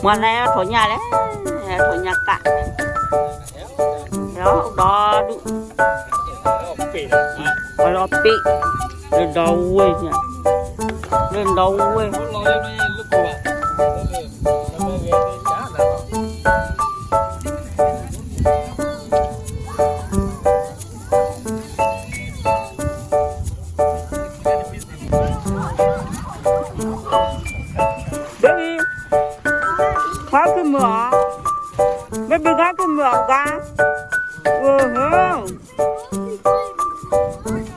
မ့ၢ်လၢထိၣ်ညၣ်လဲၣ်, ထိၣ်ညၣ်ကး, ဒီဒူၣ်, ဒီပ့ၢ်, လၢဒီဝ့ၢ်, လၢဒီဝ့ၢ်. ဘ့ဘံ, ခါကမုာ်အီၤ, ဘ့ဘံ ခါကမုာ်အီၤကါ, အဟ,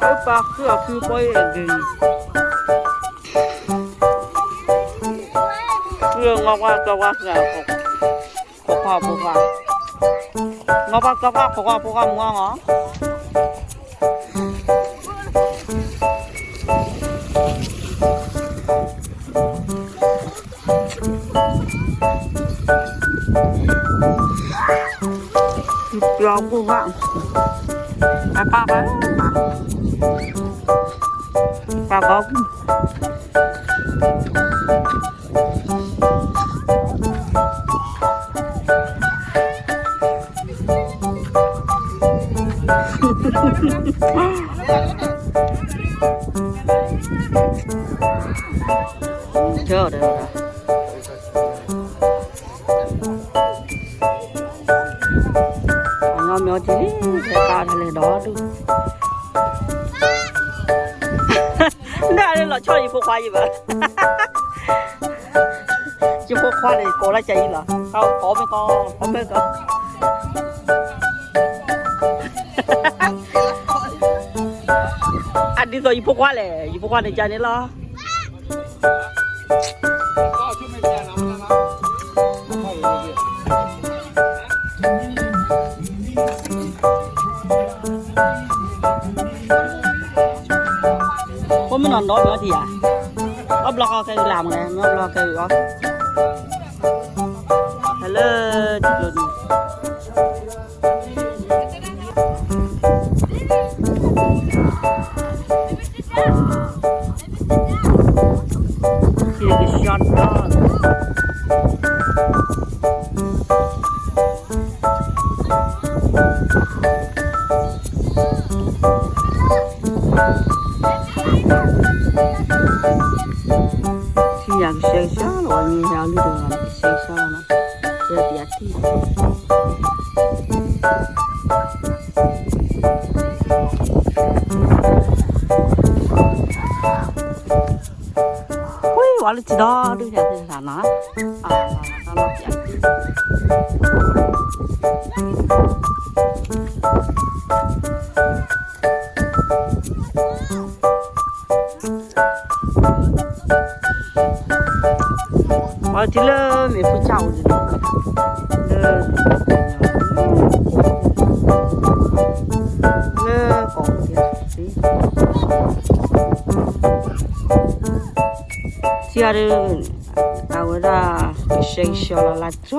အပာ်ဃုအီၤဖုပီအဂ့ၤ, ဃုအီၤ ငီၢ်ပှၢ်ကီၢ်ပှၢ်ဃုအီၤ ခိးကွၢ်ဖိခွါ, ငီၢ်ပှၢ်ကီၢ်ပှၢ်ခိးကွၢ်ဖိခွါမုၢ်အီၤ. ပျီဖိခွါ, အပၢ်ပၢ်, ပၢ်ဂီၢ် ကၠီဒီး, အညီမ့ၢ်အီထံလံ, ဖဲကါထီၣ်လဲၤဒီးဒူၣ်, ဒၣ်လၢလီၤဆီယဖိခွါယံၤဘၣ်, ယဖိခွါန့ၣ် ကိးလၢကၢအံၤလီၤ, ကိးမ့ၢ်ကီ, ကိးမ့ၢ်ကီ. အဒ်သိးယဖိခွါလဲၣ်, ယဖိခွါန့ၣ်ကၢန့ၣ်လီၤ. ဖိမုၣ်နီၢ်ဒီးမ့ၢ်အီထံဧါ, အဘျီဃီကဲဂ့ၤလၢမလဲၣ်, မ့ၢ်အဘျီကဲဂ့ၤအီၤ, ဟဲလၢတံၤကျိၤန့ၣ် Take a shot, dog. ထံၣ်ညါကဆှဲကဆှီလီၤ, ဝဲမ့ၢ်ဟဲအီၤလုၢ်တဂၤန့ၣ် ကဆှဲကဆှီလီၤနီၤ, ကဲပျးထံၣ် ဝံၤဝဲလၢထံဒီဒူၣ်ညါသ့ၣ်တဖၣ်နီၤ, အလီၤပျးထံၣ် ပှၤထံလၢမ့ၢ်ဖုဆၣ်အိၣ်န့ၣ်, လၢ, လၢကီၢ်ပူၤ, ထံဂၤဒီး, အဝဲဒၣ်, ကဆှဲကဆှီလီၤလၢတြီ ပ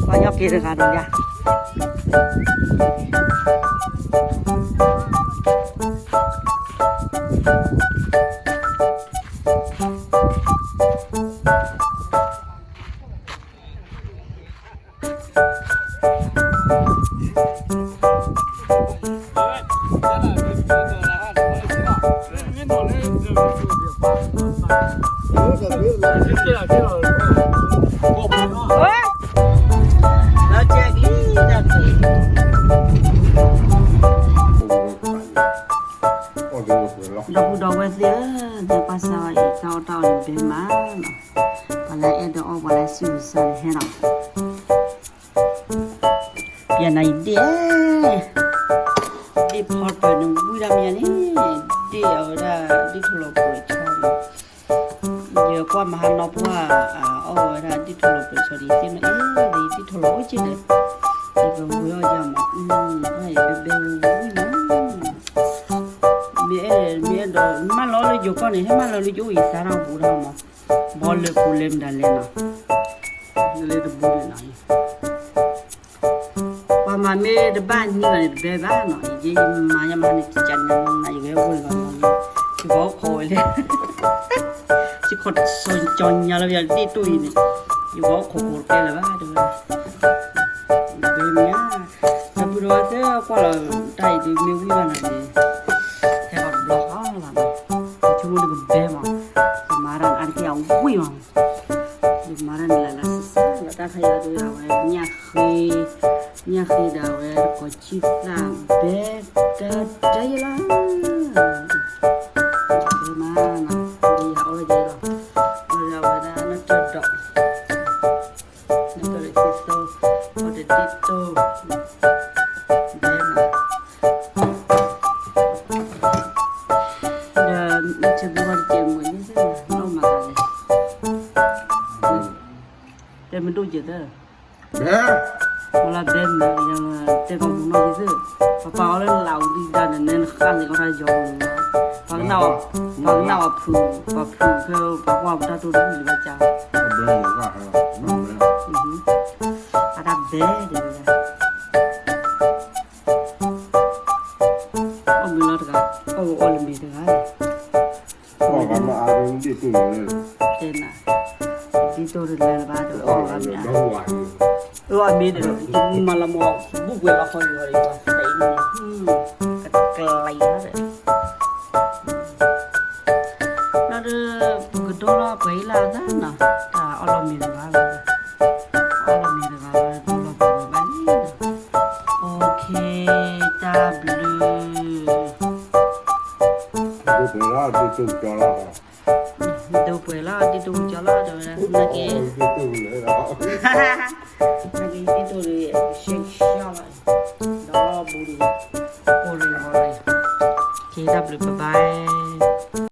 ှၤညီက့ၤတဂၤဒီးယၤ, ဒီပုၢ်ဒီဝဲၢ်သ့ၣ်ဧၢ, နကွၢ်စၢ်ဝဲအံၤ တၢ်အီၣ်တၢ်အီန့ၣ်ဘဲမးနီၤ, ပှၤလၢအဲၣ်ဒိးအီၣ်ပှၤလၢစံၣ်ဝံၤစၢ်န့ၣ်ဟဲနီၤ, ပျဲနၤအံၤဒ့ၣ်, ဒ့ၣ်ဖီတၢၢ်န့ၣ်ဝံၤဒၣ်မ့ၢ်န့ၣ်, ဒ့ၣ်အဝဲဒၣ်ဒ့ၣ်ထီၣ်လီၤပှဲၤဆီန့ၣ်, ယကွၢ်မဟါနီၢ်ပှၢ်, အီၣ်ဝဲဒၣ်ဒ့ၣ်ထီၣ်လီၤပှဲၤဆီဒ်သ့ၣ်မ့ၢ်အဲၣ်ဒ်အံၤ ဒ့ၣ်ထီၣ်လီၤအိၣ်က့ၤဒီး, ယကဝံၤအီၣ်ယၤမး, ဘၣ်ယဘဲဘဲဝံၤဝံၤနီၤ, မ့ၢ်အဲၣ်, မ့ၢ်အဲၣ်ဒိး မၢလီၤလၢယိၤကီၢ်န့ၣ် ဟဲမၢလီၤလၢယအိၣ်အံၤသါထီၣ်ပူၤဒီးမး, ဘီလၢပူၤလၢမတၤလဲၣ်နီၤ, လၢတဘူးဒၣ်နီၤ, ပှၤ မ့ၢ်တဘၣ်နံၤဘၣ်န့ၣ် တဘဲဘၣ်နီၤ, ယမၤညါမၤန့ၣ် ကကနၤ ယဂဲၤဝဲလီၤလီၤလံ, ယဂီၤအိၣ်ခိးဝဲလဲၣ်, ယခီၣ်စီၤကၠီညါလၢယဒ့ၣ်တိၢ်အံၤန့ၣ်, ယဂီၤအိၣ်ခိးကိးတကဲလၢၤဘၣ် တဲဝဲ, ဘဲမ့ၢ်ဧါ, ဒီပုၢ်ဒီဝဲၢ်သ့ၣ်ကွၢ်လီၤ, တၢ်အံၤဒုးမ့ၢ်ဝံၣ်ဘၣ်နၤန့ၣ်, ဟဲဃီၤတဘျီဃီလီၤ, ဆိကမိၣ်တကဘဲမး, ယမၤတၢ်န့ၣ်အါတက့ၢ်အဝံၣ်မး ယမၤတၢ်န့ၣ်လၢ်လၢ်ဆးဆးလီၤ, တၢ်ခါအံၤဒုးအဝဲ ညၣ်ဃ့, ညၣ်ဃ့ဒီးအဝဲတကိးဆံၣ်သၣ်ဘဲ တၢ်တၢ်ယဲလီၤ, ဘဲမးနီၤ, ဒီးယၤအီၣ်လၢယဲလီၤ, ဒီးအဝဲဒၣ်နၢ်တၢၢ်ဒီး နၢ်တၢၢ်ဒီးသ့ၣ်သိ, အီၣ်တဒ့ၣ်တိၢ်, ဘဲနီၤ ဒီးမ့ၢ်ဆၢဘျုးဝဲတကဲးမုာ်န့ၣ်သ့ၣ်နီၤ နီၢ်မၤသးလဲၣ်, တဲမ့ၢ်ဒိၣ်ကဲးသၢ, မ့ၢ်လၢဘဲမုာ်ယၤလၢ တဲကီၢ်မုာ်နီၢ်က့ၤသၢ, ပပာ်အီၤလၢလးအူဒံဒၣ်န့ၣ် နခါန့ၣ်အီၣ်တၢ်ယီၤမုာ်လီၤ, ပှၤကနၣ်အီၤ, ပှၤကနၣ်အီၤဖုး, ပှၤဖုးခဲ ပှၤကွၢ်ပတၢ်တိၢ်တဘျုးလၢၤဘၣ်ကါ, အတၢ်ဘဲဒ်န့ၣ် အီၣ်မ့ၤလီၤတဂၤ, အီၣ်ဝဲအီၣ်လၢမ့ၤတဂၤန့ၣ်, အီၣ်မ့ၤ, ဒ်တိၢ်တလဲလၢၤဘၣ်ဒီး အီၣ်လၢမ့ၤ, အီၣ်မ့ၤဒီး မၤလီၤမီၤ ဘူၣ်ကွဲးလီၤခီလံၤဟီဒီး ပှၤသဲအံၤန့ၣ်, ကကျဲၤဒီး လီၤဒီး ပကဒိလီၤပှဲၤအံၤလၢအသးနီၤ, တၢ်အီၣ်လီၤမ့ၤတဂၤလီၤ, အီၣ်လီၤမ့ၤတဂၤလီၤ ဒိလီၤပှဲၤဝဲဘၣ်လံနီၤ, အိၣ်ခ့, တၢ်ဘျုး ဒိပှဲၤလီၤ ဒ်တိၢ်ကၠီလီၤ, ဒိပှဲၤလီၤ ဒ်တိၢ်ကၠီလီၤ တဲဝဲဒၣ် နာ်က့, နာ်က့ ဒ်တိၢ်ဒီး ရှဲရှဲလီၤ, ဒီးဘူဒီး အိၣ်ရ့ၣ်ဝီၤလီၤ, က့ တၢ်ဘျုး bye bye.